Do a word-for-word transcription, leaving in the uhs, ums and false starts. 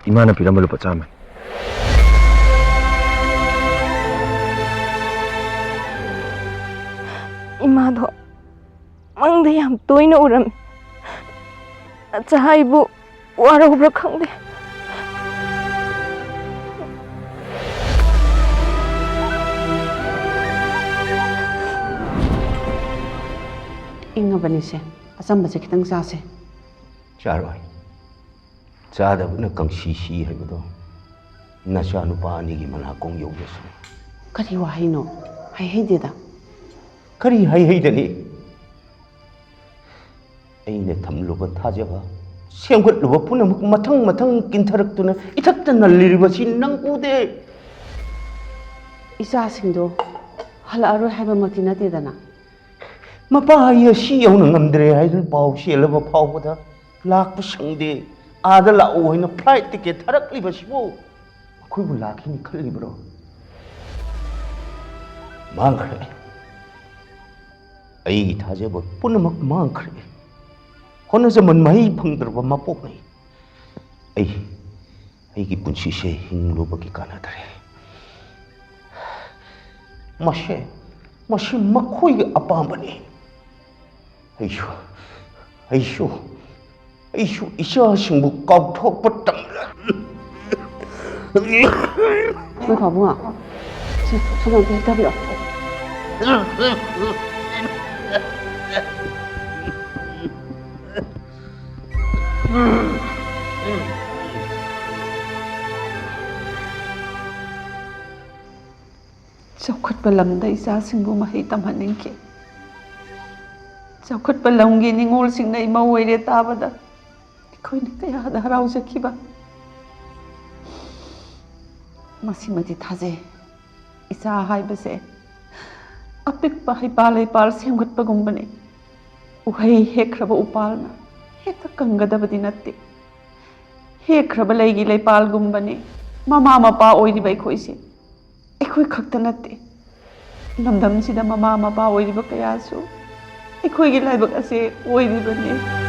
ꯏꯃꯥꯅ ꯄꯤꯔꯝꯕ ꯂꯨꯄꯥ ꯆꯥꯝꯃꯅꯤ꯫ ꯏꯃꯥꯗꯣ ꯃꯪꯗ ꯌꯥꯝ ꯇꯣꯏꯅ ꯎꯔꯝꯃꯤ꯫ ꯅꯆꯥ ꯑꯩꯕꯨ ꯋꯥꯔꯧꯕ꯭ꯔꯥ ꯈꯪꯗꯦ꯫ ꯏꯪꯉꯕꯅꯤꯁꯦ, ꯑꯆꯝꯕꯁꯦ ꯈꯤꯇꯪ ꯆꯥꯁꯦ꯫ ꯆꯥꯔꯣꯏ꯫ ꯆꯥꯗꯕꯅ ꯀꯪꯁꯤ ꯁꯤ ꯍꯥꯏꯕꯗꯣ ꯅꯆꯥꯅꯨꯄꯥ ꯑꯅꯤꯒꯤ ꯃꯅꯥꯀꯣꯡ ꯌꯧꯖꯁꯅꯨ꯫ ꯀꯔꯤ ꯋꯥꯍꯩꯅꯣ? ꯍꯥꯏꯍꯩꯗꯦꯗ꯫ ꯀꯔꯤ ꯍꯥꯏꯍꯩꯗꯅꯤ? ꯑꯩꯅ ꯊꯝꯂꯨꯕ ꯊꯥꯖꯕ, ꯁꯦꯝꯒꯠꯂꯨꯕ ꯄꯨꯝꯅꯃꯛ ꯃꯊꯪ ꯃꯊꯪ ꯀꯤꯟꯊꯔꯛꯇꯨꯅ ꯏꯊꯛꯇ ꯅꯜꯂꯤꯔꯤꯕꯁꯤ ꯅꯪ ꯎꯗꯦ? ꯏꯆꯥꯁꯤꯡꯗꯣ ꯍꯜꯂꯛꯑꯔꯣꯏ ꯍꯥꯏꯕꯃꯛꯇꯤ ꯅꯠꯇꯦꯗꯅ꯫ ꯃꯄꯥ ꯑꯩ ꯑꯁꯤ ꯌꯧꯅ ꯉꯝꯗ꯭ꯔꯦ ꯍꯥꯏꯗꯨꯅ ꯄꯥꯎ ꯆꯦꯜꯂꯕ ꯐꯥꯎꯕꯗ ꯂꯥꯛꯄ ꯁꯪꯗꯦ, ꯑꯥꯗ ꯂꯥꯛꯑꯣ ꯍꯥꯏꯅ flight ticket ꯊꯥꯔꯛꯂꯤꯕꯁꯤꯕꯨ ꯃꯈꯣꯏꯕꯨ ꯂꯥꯛꯈꯤꯅꯤ ꯈꯜꯂꯤꯕ꯭ꯔꯣ? ꯃꯥꯡꯈ꯭ꯔꯦ꯫ ꯑꯩꯒꯤ ꯊꯥꯖꯕ ꯄꯨꯝꯅꯃꯛ ꯃꯥꯡꯈ꯭ꯔꯦ꯫ ꯍꯣꯠꯅꯖꯃꯟ ꯃꯍꯩ ꯐꯪꯗ꯭ꯔꯕ ꯃꯄꯣꯛꯅꯤ꯫ ꯑꯩ, ꯑꯩꯒꯤ ꯄꯨꯟꯁꯤꯁꯦ ꯍꯤꯡꯂꯨꯕꯒꯤ ꯀꯥꯟꯅꯗꯔꯦ꯫ ꯃꯁꯦ, ꯃꯁꯤ ꯃꯈꯣꯏꯒꯤ ꯑꯄꯥꯝꯕꯅꯤ꯫ ꯑꯩꯁꯨ, ꯑꯩꯁꯨ, ꯑꯩꯁꯨ ꯏꯆꯥꯁꯤꯡꯕꯨ ꯀꯥꯎꯊꯣꯛꯄ ꯇꯝꯂꯦ꯫ ꯃꯣꯏ ꯄꯥꯕꯨꯡ, ꯁꯤ, ꯁꯣꯝꯗ ꯑꯝꯇ ꯍꯦꯛ ꯊꯥꯕꯤꯔꯛꯑꯣ꯫ ꯆꯥꯎꯈꯠꯄ ꯂꯝꯗ ꯏꯆꯥꯁꯤꯡꯕꯨ ꯃꯍꯩ ꯇꯝꯍꯟꯅꯤꯡꯈꯤ꯫ ꯆꯥꯎꯈꯠꯄ ꯂꯝꯒꯤ ꯅꯤꯉꯣꯜꯁꯤꯡꯅ ꯏꯃꯧ ꯑꯣꯏꯔꯦ ꯇꯥꯕꯗ ꯑꯩꯈꯣꯏꯅ ꯀꯌꯥꯗ ꯍꯔꯥꯎꯖꯈꯤꯕ꯫ ꯃꯁꯤꯃꯗꯤ ꯊꯥꯖꯩ, ꯏꯆꯥ ꯍꯥꯏꯕꯁꯦ ꯑꯄꯤꯛꯄ ꯍꯩꯄꯥꯜ ꯂꯩꯄꯥꯜ ꯁꯦꯝꯒꯠꯄꯒꯨꯝꯕꯅꯤ꯫ ꯎꯍꯩ ꯍꯦꯛꯈ꯭ꯔꯕ ꯎꯄꯥꯜꯅ ꯍꯦꯛꯇ ꯀꯪꯒꯗꯕꯗꯤ ꯅꯠꯇꯦ꯫ ꯍꯦꯛꯈ꯭ꯔꯕ ꯂꯩꯒꯤ ꯂꯩꯄꯥꯜꯒꯨꯝꯕꯅꯤ꯫ ꯃꯃꯥ ꯃꯄꯥ ꯑꯣꯏꯔꯤꯕ ꯑꯩꯈꯣꯏꯁꯦ ꯑꯩꯈꯣꯏ ꯈꯛꯇ ꯅꯠꯇꯦ, ꯂꯝꯗꯝꯁꯤꯗ ꯃꯃꯥ ꯃꯄꯥ ꯑꯣꯏꯔꯤꯕ ꯀꯌꯥꯁꯨ ꯑꯩꯈꯣꯏꯒꯤ ꯂꯥꯏꯕꯛ ꯑꯁꯦ ꯑꯣꯏꯔꯤꯕꯅꯤ꯫